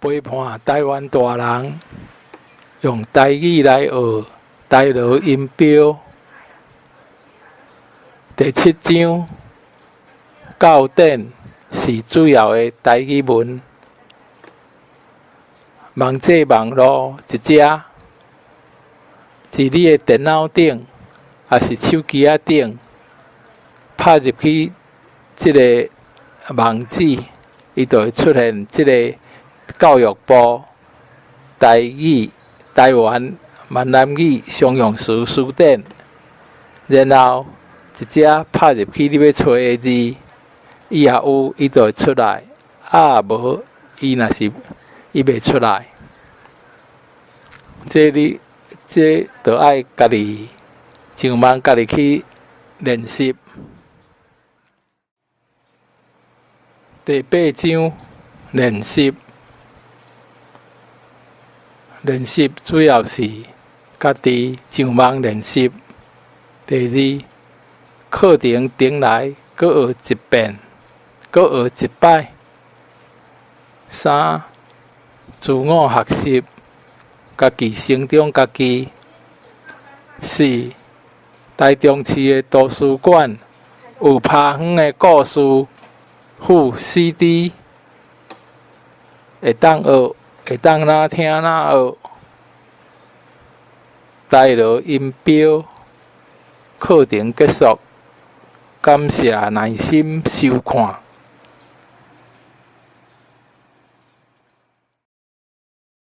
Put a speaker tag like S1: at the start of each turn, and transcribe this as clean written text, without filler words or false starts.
S1: 陪伴臺灣大人用台語來學台羅音標。第七章教典是主要的台語文。網際網路一隻，佇你的電腦頂，抑是手機仔頂，拍入去這个網址，伊就會出現這个教育部台語、台灣閩南語常用詞辭典，然後一隻拍入去你欲揣的字，伊若有，伊就會出來；啊無，伊若是伊袂出來。這你這著愛家己上網，家己去練習。第八章練習，練習主要是家己上網練習。第二，課程重來閣學一遍，閣學一擺。三，自我學習，家己成長家己。四，台中市的圖書館有拍遠的故事附 CD，會當學，會當哪聽哪學。台羅音標課程結束，感謝耐心收看。